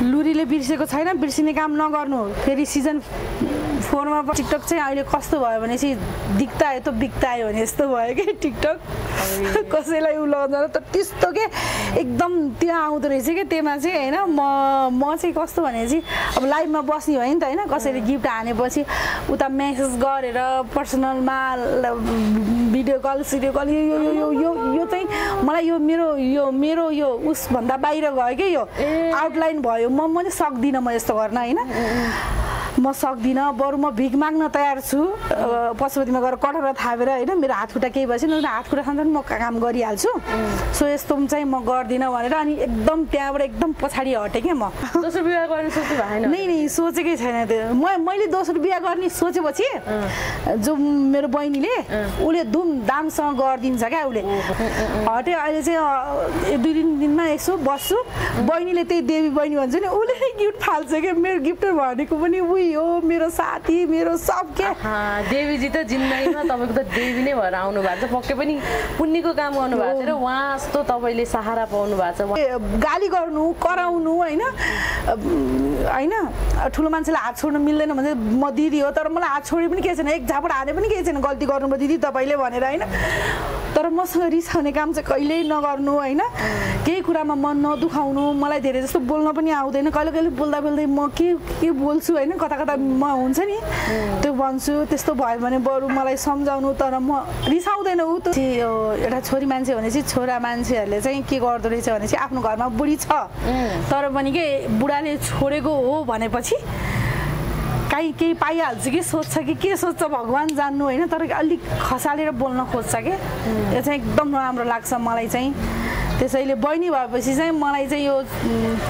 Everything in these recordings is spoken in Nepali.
लुरीले बिर्सेको छैन, बिर्सिने काम नगर्नु। फेरि सिजन 4 मा टिकटक चाहिँ अहिले कस्तो भयो भने चाहिँ दिक्ता है त बिक्ता है भने यस्तो भयो कि टिकटक कसैलाई उ लगाउँदैन त त्यस्तो के एकदम त्यहाँ आउँदो रहेछ कि त्यसमा चाहिँ होइन। म चाहिँ कस्तो भने चाहिँ अब लाइभमा बस्ने हो नि त होइन, कसैले गिफ्ट हानेपछि उता मेसेज गरेर पर्सनलमा भिडियो कल सिडियो कल यो चाहिँ मलाई मेरो यो उसभन्दा बाहिर गयो कि यो आउटलाइन भयो। म चाहिँ सक्दिनँ म यस्तो गर्न होइन, म सक्दिनँ। बरु म भिख माग्न तयार छु पशुपतिमा गएर कटहरा थापेर होइन, मेरो हात खुट्टा केही भएपछि हात खुट्टा खान्छ म काम गरिहाल्छु। सो यस्तो चाहिँ म गर्दिनँ भनेर अनि एकदम त्यहाँबाट एकदम पछाडि हटेँ क्या। म दोस्रो बिहा गर्ने सोच्नु भएन? नै सोचेकै छैन त्यो। मैले दोस्रो बिहा गर्ने सोचेपछि जो मेरो बहिनीले उसले धुमधामसँग गरिदिन्छ क्या उसले। हटे अहिले चाहिँ 2-3 दिनमा यसो बस्छु, बहिनीले त्यही देवी बहिनी भन्छ नि, उसले गिफ्ट फाल्छ क्या। मेरो गिफ्टर भनेको पनि उही हो, मेरो साथी मेरो सब के। देवीजी त जिन्दगीमा तपाईँको त देवी नै भएर आउनु भएको छ, पक्कै पनि पुण्यको काम गर्नु भएको छ र उहाँ जस्तो तपाईँले सहारा पाउनु भएको छ। गाली गर्नु कराउनु होइन होइन, ठुलो मान्छेलाई हात छोड्नु मिल्दैन भन्छ। म दिदी हो तर मलाई हात छोडे पनि केही छैन, एक झापड हाने पनि केही छैन, गल्ती गर्नुभयो दिदी तपाईँले भनेर होइन। तर मसँग रिसाउने काम चाहिँ कहिल्यै नगर्नु होइन, केही कुरामा मन नदुखाउनु। मलाई धेरै जस्तो बोल्न पनि आउँदैन, कहिले कहिले बोल्दा बोल्दै म के बोल्छु होइन, कता कता म हुन्छ नि त्यो भन्छु। त्यस्तो भयो भने बरु मलाई सम्झाउनु, तर म रिसाउँदैन। ऊ त एउटा छोरी मान्छे भनेपछि छोरा मान्छेहरूले चाहिँ के गर्दो रहेछ भने चाहिँ आफ्नो घरमा बुढी छ तर पनि के बुढाले छोडेको हो भनेपछि केही पाइहाल्छ कि सोच्छ कि के सोच्छ भगवान् जान्नु होइन, तर अलिक खसालेर बोल्न खोज्छ कि यो चाहिँ एकदम राम्रो लाग्छ मलाई चाहिँ। त्यसैले बहिनी भएपछि चाहिँ मलाई चाहिँ यो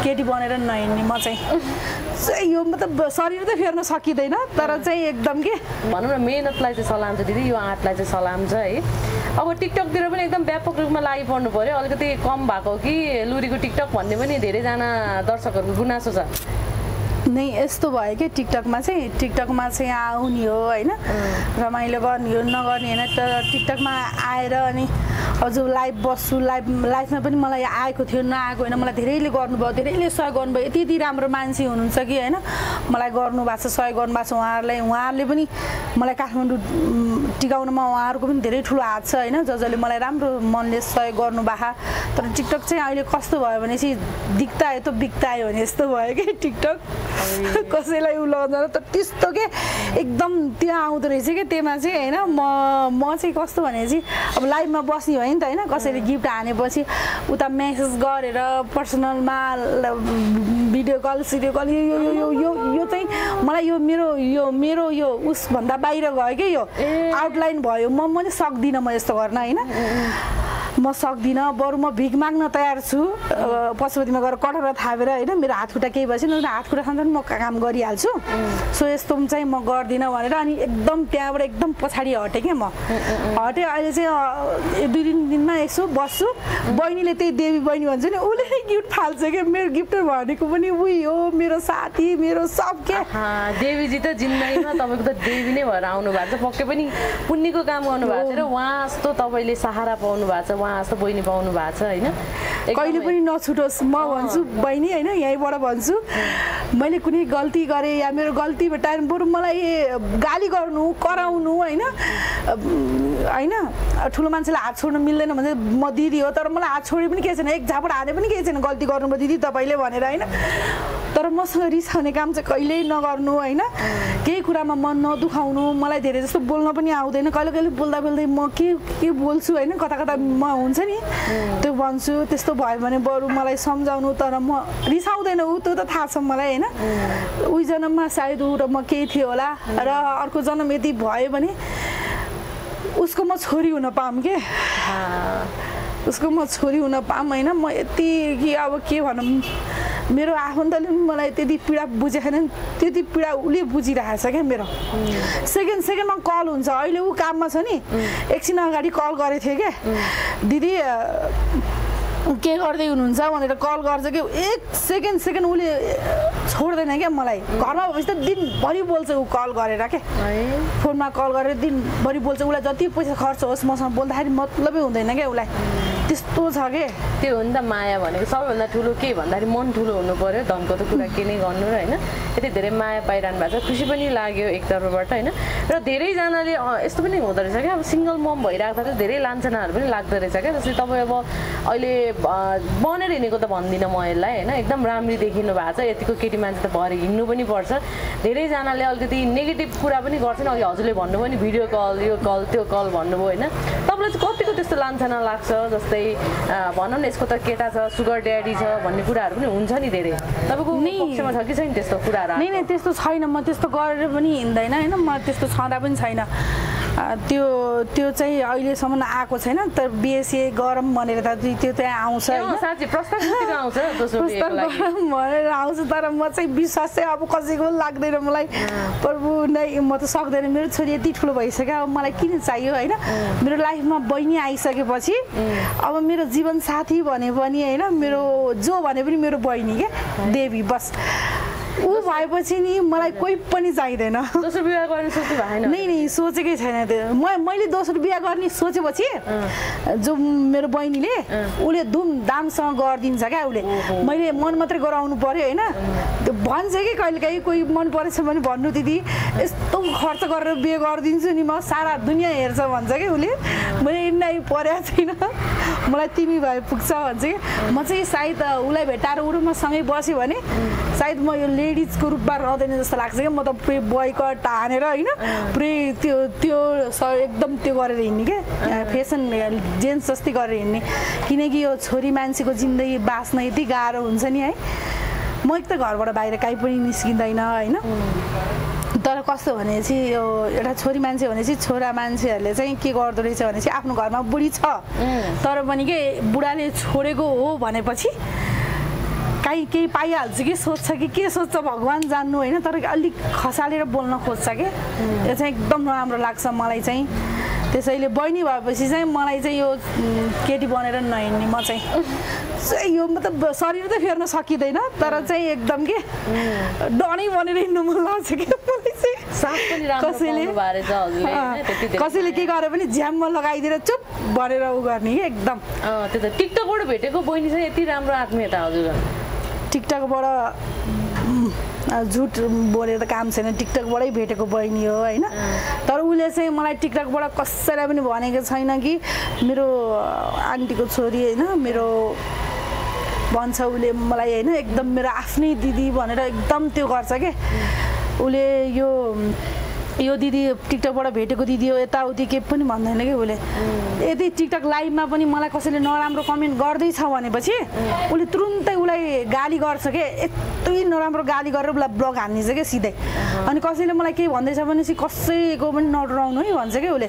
केटी बनेर नहिँड्ने म चाहिँ यो मतलब शरीर त फेर्न सकिँदैन तर चाहिँ एकदम के भनौँ न मेहनतलाई चाहिँ सलाम छ दिदी, यो आँटलाई चाहिँ सलाम छ है। अब टिकटकतिर पनि एकदम व्यापक रूपमा लागि पर्नु पर्यो, अलिकति कम भएको कि लुरीको टिकटक भन्ने पनि धेरैजना दर्शकहरूको गुनासो छ। नै यस्तो भयो कि टिकटकमा चाहिँ आउने हो होइन, रमाइलो गर्ने हो नगर्ने होइन। तर टिकटकमा आएर अनि अझ लाइभ बस्छु, लाइभमा पनि मलाई आएको थियो नआएको होइन, मलाई धेरैले गर्नुभयो, धेरैले सहयोग गर्नुभयो। यति राम्रो मान्छे हुनुहुन्छ कि होइन, मलाई गर्नुभएको छ, सहयोग गर्नुभएको छ उहाँहरूले पनि मलाई काठमाडौँ टिकाउनमा उहाँहरूको पनि धेरै ठुलो हात छ होइन, जसले मलाई राम्रो मनले सहयोग गर्नुभएको। तर टिकटक चाहिँ अहिले कस्तो भयो भने चाहिँ दिक्ता है त बिक्ता है भने यस्तो भयो कि टिकटक कसैलाई उ लगाउँदैन त त्यस्तो के एकदम त्यहाँ आउँदो रहेछ कि त्यसमा चाहिँ होइन। म चाहिँ कस्तो भने चाहिँ अब लाइभमा बस्ने हो नि त होइन, कसैले गिफ्ट हानेपछि उता मेसेज गरेर पर्सनलमा भिडियो कल सिडियो कल यो चाहिँ मलाई मेरो यो उसभन्दा बाहिर गयो कि यो आउटलाइन भयो। म चाहिँ सक्दिनँ म यस्तो गर्न होइन, म सक्दिनँ। बरु म भिख माग्न तयार छु पशुपतिमा गएर कटहरा थापेर होइन, मेरो हात खुट्टा केही भएपछि हात खुट्टा खान्छ म काम गरिहाल्छु। सो यस्तो चाहिँ म गर्दिनँ भनेर अनि एकदम त्यहाँबाट एकदम पछाडि हटेँ क्या। म हटेँ अहिले चाहिँ 2-3 दिनमा यसो बस्छु, बहिनीले त्यही देवी बहिनी भन्छ नि, उसले गिफ्ट फाल्छ क्या। मेरो गिफ्टर भनेको पनि उही हो, मेरो साथी मेरो सब के। देवीजी त जिन्दगीमा तपाईँको त देवी नै भएर आउनु भएको छ, पक्कै पनि पुण्यको काम गर्नु भएको छ र उहाँ जस्तो तपाईँले सहारा पाउनु भएको छ, उहाँ जस्तो बहिनी पाउनु भएको छ होइन। कहिले पनि नछुटोस् म भन्छु बहिनी होइन, यहीँबाट भन्छु मैले कुनै गल्ती गरेँ या मेरो गल्ती भेटाएर बरु मलाई गाली गर्नु कराउनु होइन होइन, ठुलो मान्छेलाई हात छोड्नु मिल्दैन भन्छ। म दिदी हो तर मलाई हात छोडे पनि केही छैन, एक झापड हाने पनि केही छैन, गल्ती गर्नुभयो दिदी तपाईँले भनेर होइन। तर मसँग रिसाउने काम चाहिँ कहिल्यै नगर्नु होइन, केही कुरामा मन नदुखाउनु। मलाई धेरै जस्तो बोल्न पनि आउँदैन, कहिले कहिले बोल्दा बोल्दै म के बोल्छु होइन, कता कता म हुन्छ नि त्यो भन्छु। त्यस्तो भयो भने बरु मलाई सम्झाउनु, तर म रिसाउँदैन। ऊ त्यो त थाहा छ मलाई होइन, उही जन्ममा सायद ऊ र म केही थियो होला र अर्को जन्म यदि भयो भने उसको म छोरी हुन पाऊँ के, उसको म छोरी हुन पाऊँ होइन। म यति कि अब के भनौँ, मेरो आफन्तले पनि मलाई त्यति पीडा बुझेको छैन, त्यति पीडा उसले बुझिरहेको छ क्या। मेरो सेकेन्डमा कल हुन्छ, अहिले ऊ काममा छ नि, एकछिन अगाडि कल गरेको थियो क्या, दिदी के गर्दै हुनुहुन्छ भनेर कल गर्छ कि एक सेकेन्ड उसले छोड्दैन क्या मलाई। घरमा भएपछि त दिनभरि बोल्छ ऊ कल गरेर क्या, फोनमा कल गरेर दिनभरि बोल्छ। उसलाई जति पैसा खर्च होस् मसँग बोल्दाखेरि मतलबै हुँदैन क्या उसलाई। त्यस्तो छ के त्यो हो नि त माया भनेको सबैभन्दा ठुलो के भन्दाखेरि मन ठुलो हुनु पर्यो धनको त कुरा के नै गर्नु र होइन यति धेरै माया पाइरहनु भएको छ खुसी पनि लाग्यो एक तर्फबाट होइन र धेरैजनाले यस्तो पनि हुँदो रहेछ क्या अब सिङ्गल मम भइरहेको त धेरै लान्छनाहरू पनि लाग्दो रहेछ क्या जस्तै तपाईँ अब अहिले बनेर हिँडेको त भन्दिनँ म यसलाई होइन एकदम राम्री देखिनु भएको छ यतिको केटी मान्छे त भएर हिँड्नु पनि पर्छ धेरैजनाले अलिकति नेगेटिभ कुरा पनि गर्छन् अघि हजुरले भन्नुभयो नि भिडियो कल यो कल त्यो कल भन्नुभयो होइन तपाईँलाई चाहिँ कतिको त्यस्तो लान्छना लाग्छ जस्तै भनौँ न यसको त केटा छ सुगर ड्याडी छ भन्ने कुराहरू पनि हुन्छ नि धेरै तपाईँको पक्षमा छ कि छैन त्यस्तो कुराहरू नै त्यस्तो छैन म त्यस्तो गरेर पनि हिँड्दैन होइन म त्यस्तो छँदा पनि छैन त्यो चाहिँ अहिलेसम्म आएको छैन तर बिएसए गरम भनेर त त्यो चाहिँ आउँछ साँच्चै प्रस्ताव आउँछ भनेर आउँछ तर म चाहिँ विश्वास चाहिँ अब कसैको लाग्दैन मलाई प्रभु नै म त सक्दैन मेरो छोरी यति ठुलो भइसक्यो अब मलाई किन चाहियो होइन मेरो लाइफमा बहिनी आइसकेपछि अब मेरो जीवन साथी भने पनि होइन मेरो जो भने पनि मेरो बहिनी क्या देवी बस ऊ भएपछि नि मलाई कोही पनि चाहिँदैन दोस्रो बिहा गर्ने सोच्नु भएन नै सोचेकै छैन त्यो मैले दोस्रो बिहा गर्ने सोचेपछि जो मेरो बहिनीले उसले धुमधामसँग गरिदिन्छ क्या उसले मैले मन मात्रै गराउनु पर्यो होइन त्यो भन्छ कि कहिलेकाहीँ कोही मन परेछ भने भन्नु दिदी यस्तो खर्च गरेर बिहे गरिदिन्छु नि म सारा दुनियाँ हेर्छ भन्छ कि उसले मैले नै परेको छैन मलाई तिमी भए पुग्छ भन्छ कि म चाहिँ सायद उसलाई भेटाएर उरुमा सँगै बस्यो भने सायद म यो लेडिजको रूपमा रहँदैन जस्तो लाग्छ क्या म त पुरै बयकट हानेर होइन पुरै त्यो एकदम त्यो गरेर हिँड्ने क्या फेसन जेन्ट्स जस्तै गरेर हिँड्ने किनकि यो छोरी मान्छेको जिन्दगी बाँच्न यति गाह्रो हुन्छ नि है म एक त घरबाट बाहिर कहीँ पनि निस्किँदैन होइन तर कस्तो भनेपछि यो एउटा छोरी मान्छे भनेपछि छोरा मान्छेहरूले चाहिँ के गर्दो रहेछ भनेपछि आफ्नो घरमा बुढी छ तर पनि के बुढाले छोडेको हो भनेपछि केही पाइहाल्छ कि सोच्छ कि के सोच्छ भगवान् जान्नु होइन तर अलिक खसालेर बोल्न खोज्छ कि त्यो चाहिँ एकदम नराम्रो लाग्छ मलाई चाहिँ त्यसैले बहिनी भएपछि चाहिँ मलाई चाहिँ यो केटी बनेर नहिँड्ने म चाहिँ यो मतलब शरीर त फेर्न सकिँदैन तर चाहिँ एकदम के डनै बनेर हिँड्नु मन लाग्छ कि मलाई चाहिँ कसैले के गरे पनि झ्याम्म लगाइदिएर चुप भनेर उ गर्ने कि एकदम त्यो त टिकटकबाट भेटेको बहिनी चाहिँ यति राम्रो आत्मीयता हजुर टिकटकबाट झुट बोलेर त काम छैन टिकटकबाटै भेटेको बहिनी हो होइन तर उसले चाहिँ मलाई टिकटकबाट कसैलाई पनि भनेको छैन कि मेरो आन्टीको छोरी होइन मेरो भन्छ उसले मलाई होइन एकदम मेरो आफ्नै दिदी भनेर एकदम त्यो गर्छ के उसले यो दिदी टिकटकबाट भेटेको दिदी हो यताउति के पनि भन्दैन कि उसले यदि टिकटक लाइभमा पनि मलाई कसैले नराम्रो कमेन्ट गर्दैछ भनेपछि उसले तुरुन्तै उसलाई गाली गर्छ के यति नराम्रो गाली गरेर उसलाई ब्लग हान्दिन्छ क्या सिधै अनि कसैले मलाई केही भन्दैछ भनेपछि कसैको पनि नडराउनु है भन्छ क्या उसले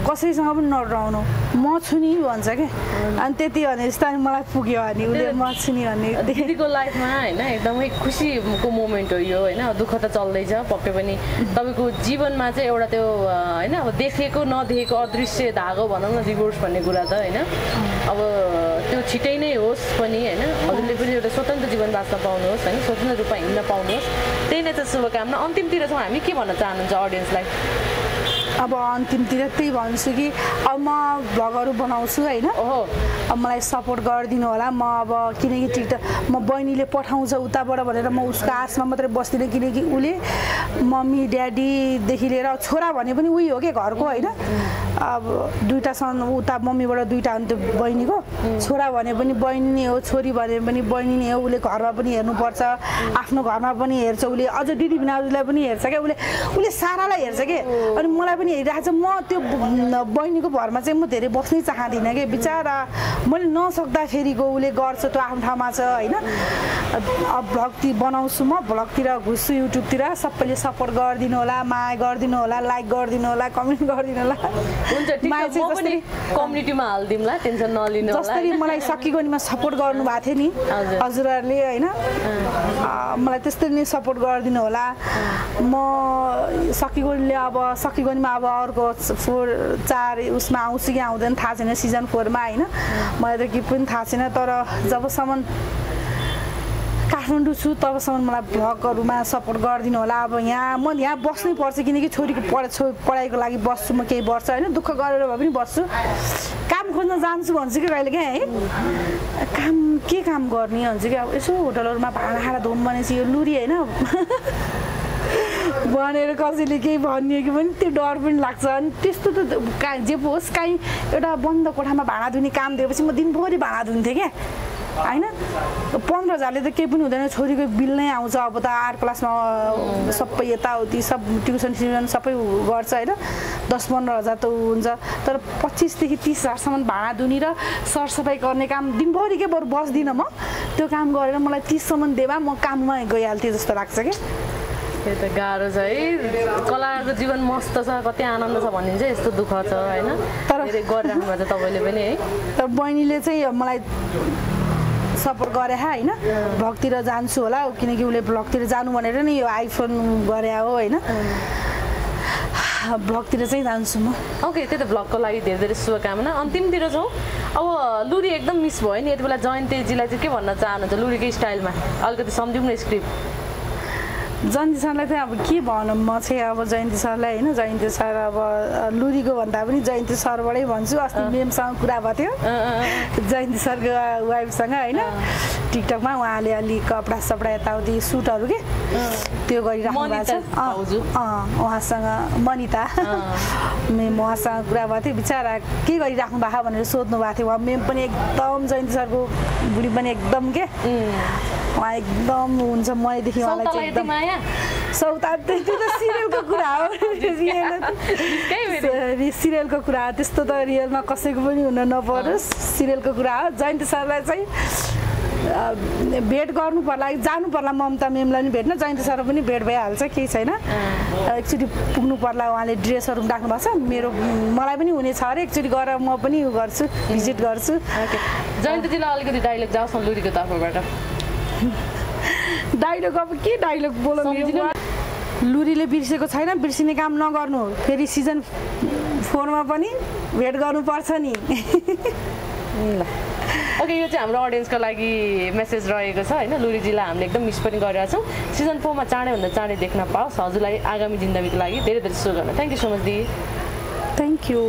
कसैसँग पनि नडराउनु म छु नि भन्छ कि अनि त्यति भनेपछि त मलाई पुग्यो भने उसले म छु नि भन्ने दिदीको लाइफमा होइन एकदमै खुसीको मोमेन्ट हो यो होइन दुःख त चल्दैछ पक्कै पनि तपाईँको जीवनमा चाहिँ एउटा त्यो होइन अब देखेको नदेखेको अदृश्य धागो भनौँ न डिभोर्स भन्ने कुरा त होइन अब त्यो छिटै नै होस् पनि होइन हजुरले पनि एउटा स्वतन्त्र जीवन बाँच्न पाउनुहोस् होइन स्वतन्त्र रूपमा हिँड्न पाउनुहोस् त्यही नै त शुभकामना अन्तिमतिर छौँ हामी के भन्न चाहनुहुन्छ अडियन्सलाई अब अन्तिमतिर त्यही भन्छु कि अब म भ्लगहरू बनाउँछु होइन अब मलाई सपोर्ट गरिदिनु होला म अब किनकि टिकटक म बहिनीले पठाउँछ उताबाट भनेर म उसको आसमा मात्रै बस्दिनँ किनकि उसले मम्मी ड्याडीदेखि लिएर छोरा भने पनि उही हो कि घरको होइन अब दुइटासँग उता मम्मीबाट दुइटा हो नि त्यो बहिनीको छोरा भने पनि बहिनी नै हो छोरी भने पनि बहिनी नै हो उसले घरमा पनि हेर्नुपर्छ आफ्नो घरमा पनि हेर्छ उसले अझ दिदी भिनाजुलाई पनि हेर्छ क्या उसले सारालाई हेर्छ कि अनि मलाई पनि हेरिरहेको छ म त्यो बहिनीको भरमा चाहिँ म धेरै बस्नै चाहदिनँ कि बिचारा मैले नसक्दाखेरिको उसले गर्छ त्यो आफ्नो ठाउँमा छ होइन अब भ्लग बनाउँछु म भ्लगतिर घुस्छु युट्युबतिर सबैले सपोर्ट गरिदिनु होला माया गरिदिनु होला लाइक गरिदिनु होला कमेन्ट गरिदिनु होला हुन्छ कम्युनिटीमा हालिदिउँला टेन्सन नलिनु होला जसरी मलाई सकिगोनीमा सपोर्ट गर्नु भएको थियो नि हजुरहरूले होइन मलाई त्यसरी नै सपोर्ट गरिदिनु होला म सकिगोनीमा अब अर्को 4 उसमा आउँछु कि आउँदैन थाहा छैन सिजन 4 मा होइन मलाई त के पनि थाहा छैन तर जबसम्म काठमाडौँ छु तबसम्म मलाई भ्लगहरूमा सपोर्ट गरिदिनु होला अब म यहाँ बस्नै पर्छ किनकि छोरीको पढाइको लागि बस्छु म केही वर्ष होइन दुःख गरेर भए पनि बस्छु काम खोज्न होटलमा जान्छु भन्छु कि कहिले क्या है के काम गर्ने हुन्छ कि अब यसो होटलहरूमा भाँडा धुम भनेपछि यो लुरी होइन भनेर कसैले केही भनियो कि पनि त्यो डर पनि लाग्छ अनि त्यस्तो त जे होस् काहीँ एउटा बन्द कोठामा भाँडा धुने काम दिएपछि म दिनभरि भाँडा धुन्थेँ क्या होइन 15,000ले त केही पनि हुँदैन छोरीको बिल नै आउँछ अब त 8 क्लासमा सबै यताउति सब ट्युसन सबै गर्छ होइन 10-15,000 त हुन्छ तर 25,000 देखि 30,000सम्म भाँडा धुनी र सरसफाइ गर्ने काम दिनभरि के बरु बस्दिनँ म त्यो काम गरेर मलाई 30सम्म देवा म काममा गइहाल्थेँ जस्तो लाग्छ कि त्यो त गाह्रो छ है कलाकारको जीवन मस्त छ कति आनन्द छ भनिन्छ यस्तो दुःख छ होइन तर गरिराख्नु भएको छ तपाईँले पनि है तर बहिनीले चाहिँ मलाई सपोर्ट गरे होइन भ्लगतिर जान्छु होला किनकि उसले भ्लगतिर जानु भनेर नि यो आइफोन गरे हो होइन भ्लगतिर चाहिँ जान्छु म ओके त्यही त भ्लगको लागि धेरै धेरै शुभकामना अन्तिमतिर छौँ अब लुरी एकदम मिस भयो नि यति बेला जयन्तीजीलाई चाहिँ के भन्न चाहनुहुन्छ लुरीकै स्टाइलमा अलिकति सम्झौँ न स्क्रिप्ट जयन्ती सरलाई चाहिँ अब के भनौँ म चाहिँ अब जयन्ती सरलाई होइन जयन्ती सर अब लुरीको भन्दा पनि जयन्ती सरबाटै भन्छु अस्ति मेमसँग कुरा भएको थियो जयन्ती सरको वाइफसँग होइन टिकटकमा उहाँले अलि कपडा सपडा यताउति सुटहरू के त्यो गरिराख्नु भएको छ उहाँसँग मनिता मेम उहाँसँग कुरा भएको थियो बिचरा के गरिराख्नु भएको भनेर सोध्नु भएको थियो उहाँ मेम पनि एकदम जयन्ती सरको बुढी पनि एकदम के उहाँ एकदम हुन्छ मैदेखि उहाँलाई चाहिँ एकदम सौता त्यो त सिरियलको कुरा हो सिरियलको कुरा हो त्यस्तो त रियलमा कसैको पनि हुन नपरोस् सिरियलको कुरा हो जयन्ती सरलाई चाहिँ भेट गर्नु पर्ला जानु पर्ला ममता मेमलाई पनि भेट्न जयन्ती सर पनि भेट भइहाल्छ केही छैन एकचोटि पुग्नु पर्ला उहाँले ड्रेसहरू पनि राख्नु भएको छ मेरो मलाई पनि हुने छ अरे एकचोटि गएर म पनि उ गर्छु भिजिट गर्छु जयन्तीजीलाई अलिकति डाइलग जाओस् न लुरीको तर्फबाट डाइलग अब के डाइलग बोल्नु लुरीले बिर्सेको छैन बिर्सिने काम नगर्नु फेरि सिजन 4मा पनि भेट गर्नुपर्छ नि ल ओके यो चाहिँ हाम्रो अडियन्सको लागि मेसेज रहेको छ होइन लुरीजीलाई हामीले एकदम मिस पनि गरिरहेको छौँ सिजन 4मा चाँडैभन्दा चाँडै देख्न पाओस् हजुरलाई आगामी जिन्दगीको लागि धेरै धेरै शुभकामना thank you so much the thank you